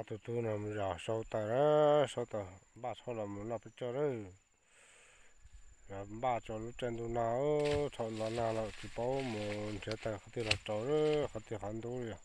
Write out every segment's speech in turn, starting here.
Tus tub no mus zov saub tawm, saub tawm npaj tsho los mus noj peb caug lawm. Npaj tso lub caij ntuj nag, thaum nto nag los tsis paub mus nrhiav tawm qhov twg los rau, qhov twg qhov ntub li os.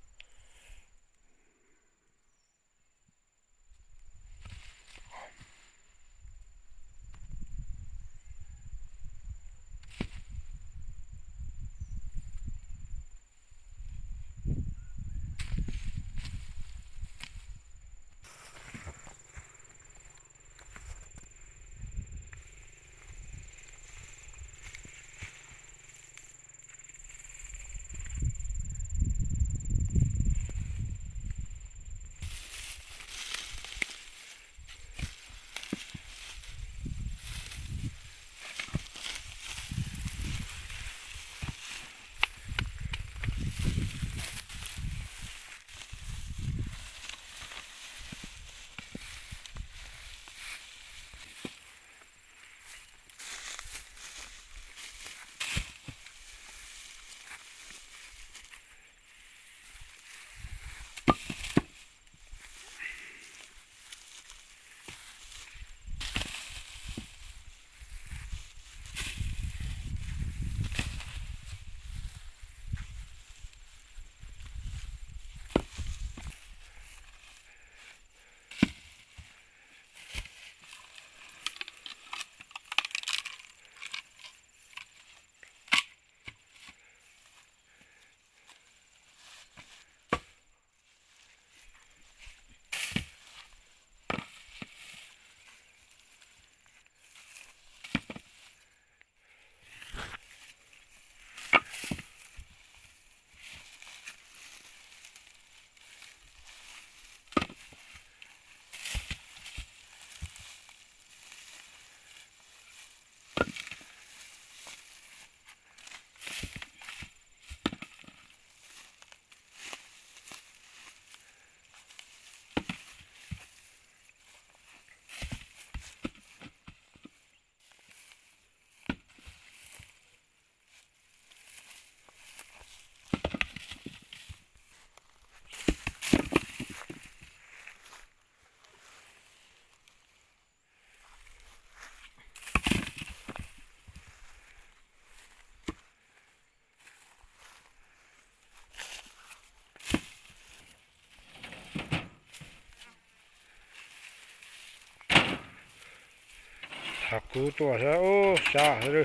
Thov kub tuaj saib ub sab heev li.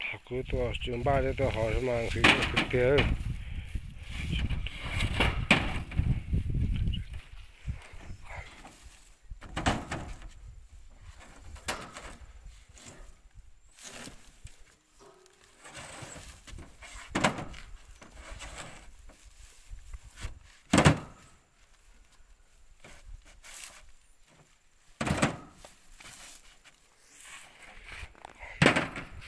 Thov kub tuaj tsis npaj li tuaj hauv mas nqhis tiag tiag.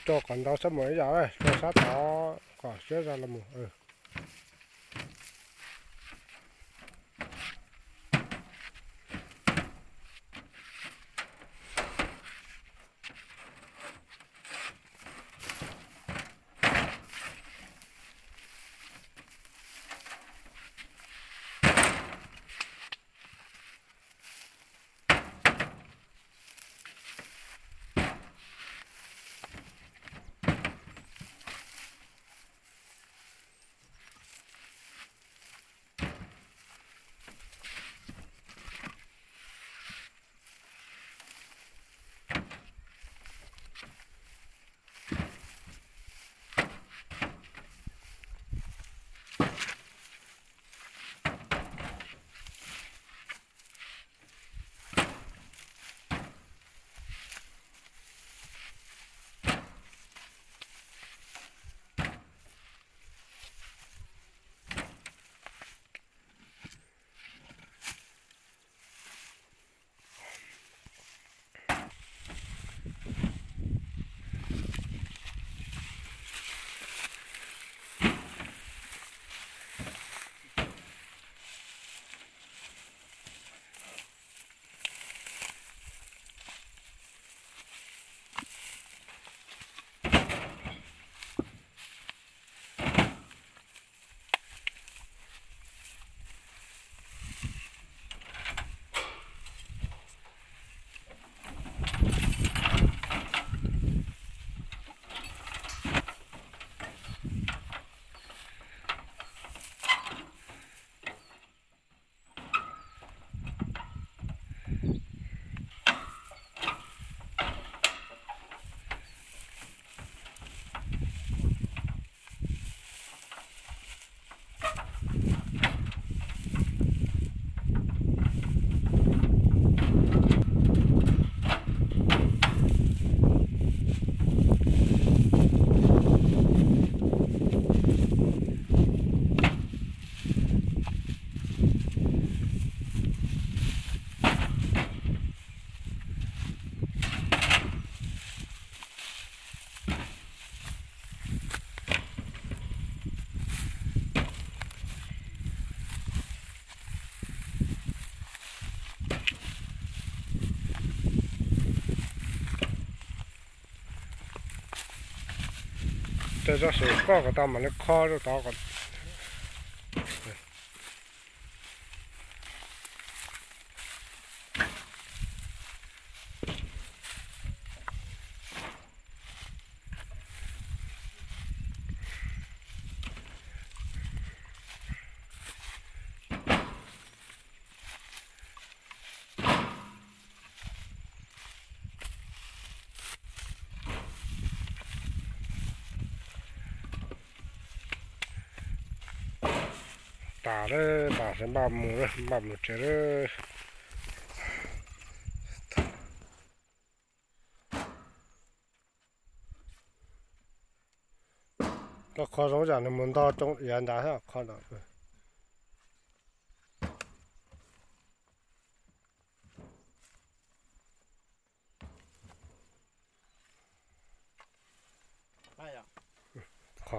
Rau kom ntau sab mus ib yam, rau sab tod kom siab zog los mus. Tej tsob xwm koj kom tau mam li qho rau tod kom tas lawm, tas lawm, npaj mus, npaj mus tsev lawm. Koj qho zoo yam nws mus ntog rau iav nrad, qho no. Qho,